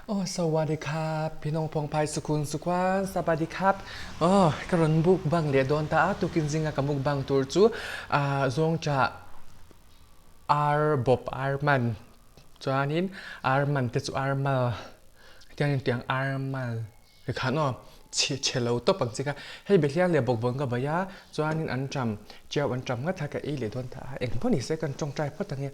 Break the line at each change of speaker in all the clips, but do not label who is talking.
Aw sawadi khap pinawng phawng phai sukhun sukhuan sabadi khap aw ka rawn mukbang leh dawn ta a tukin zinga ka mukbang tur chu ah zawngṭah ar bawp ar man chuanin ar man te chu ar mal tiangin tiang ar mal Tikhan aw, chhe chhe lo tawp ang che kha. Hei Behliang leh Bawkbawn ka bai a, chuanin an ṭam, chiau an ṭam ngat a, ka ei leh dawn ta a, engpawh ni se kan ṭawngṭai phawt ang e.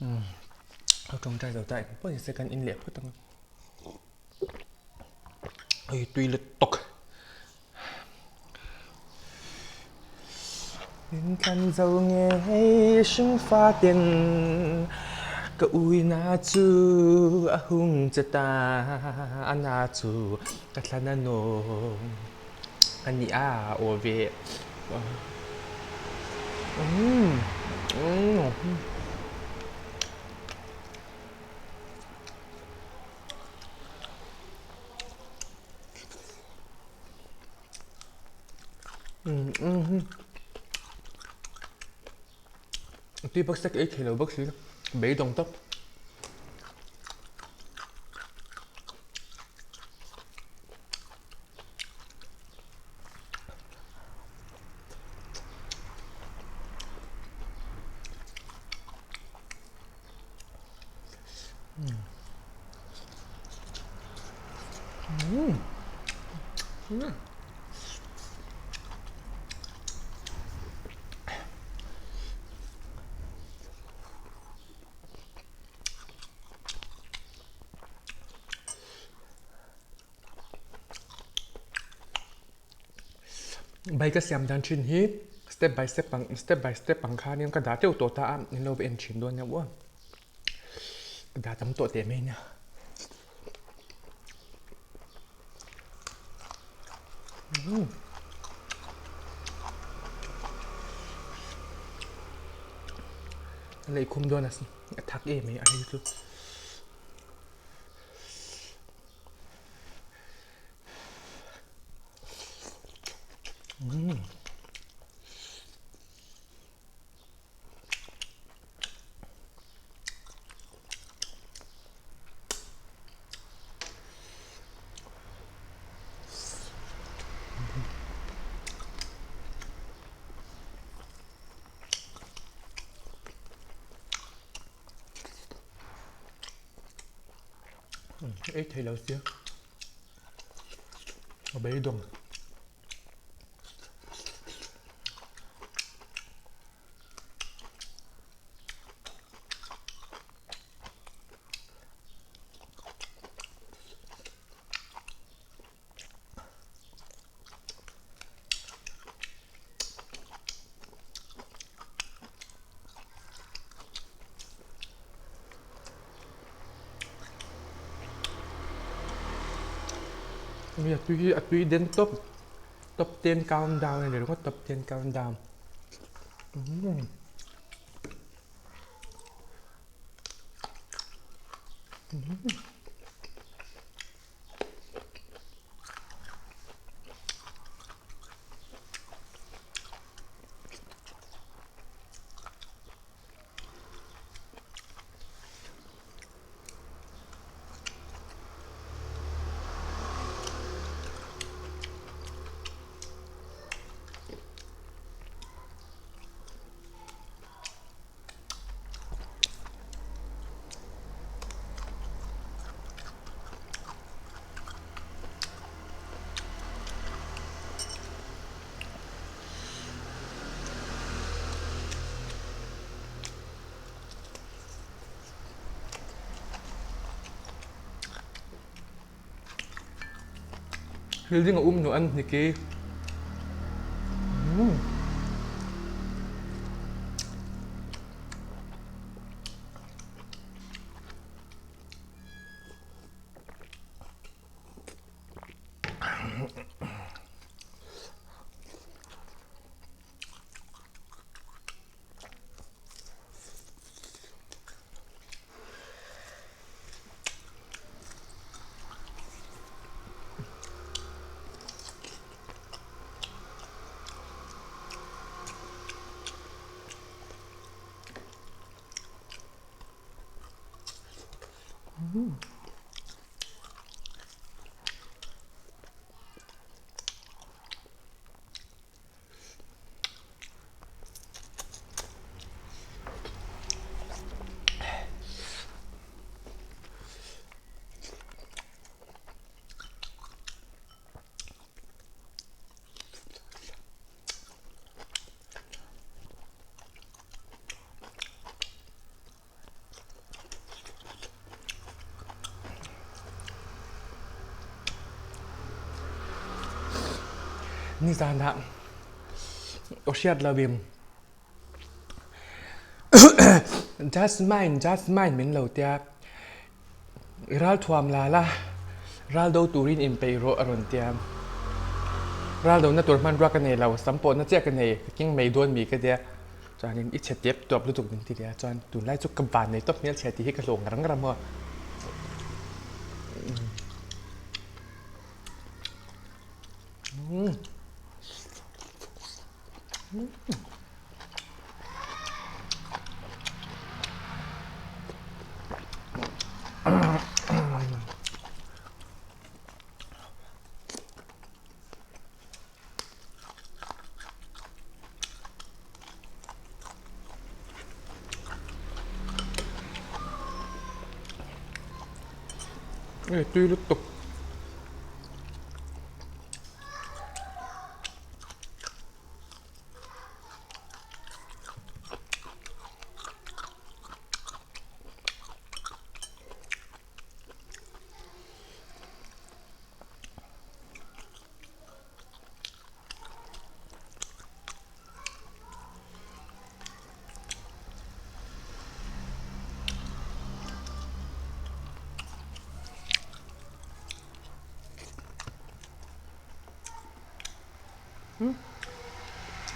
Umm, ka ṭawngṭai zo ta, engpawh ni se kan in leh phawt ang e. Ui, tui let tawk. Min tlan zo ngei hringfa ten ka uina chu a hung che ta a na chu ka thlan a nawm a ni a aw ve umm umm. Tui bawk se ka ei thei lo bawk si beidawng tawp. Bike a siam dan thin hi step by step ang step by step ang khanin ka dah teuh tawh ta a in lo va en thin dawn nia aw. Ka dah tam tawh teh mai nia. Lei khum dawn a thak em mai a hei chu. Ei thei lo sia a beidawng. Mi a tui hi a tui den tawp top ten countdown a ni ringawt top ten countdown umm. Building a um hnuh an hnik i Nizanah aw hriat loin just mine just mine min lo tia ral thuam la la ral do turin inpeih rawh a rawn tia ral dona tur hmanrua ka nei lo sam pawhna chiah ka nei ka keng mai dawn mi ka tia. Chuanin i chhe tep tuap lutuk min ti leh a, chuan tunlai chu ka van nei tawp hmelchhia tih hi ka hlawh ngar ngar a maw. Hei tui lutuk.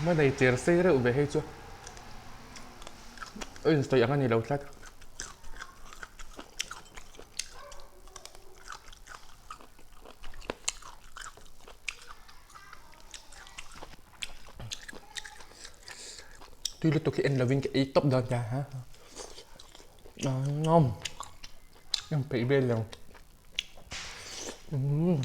Ma nei cher sei reuh ve hei chu a insawi ang a ni lo tlat. Tui lutuk hi en lovin ka ei tawp dawn nia ha. Em peih vel lo. Umm.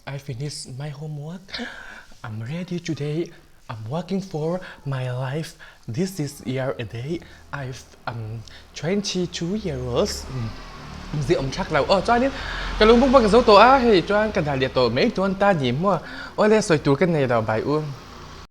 I finished my homework. I'm ready today. I'm working for my life. This is year a day. I've um 22 year olds. Zia awm thak lo. Aw chuanin ka lung bawk bawk ka zo tawh a hei chuan ka dah leh tawh mai dawn ta ni maw. Awle sawi tur ka nei lo bai u.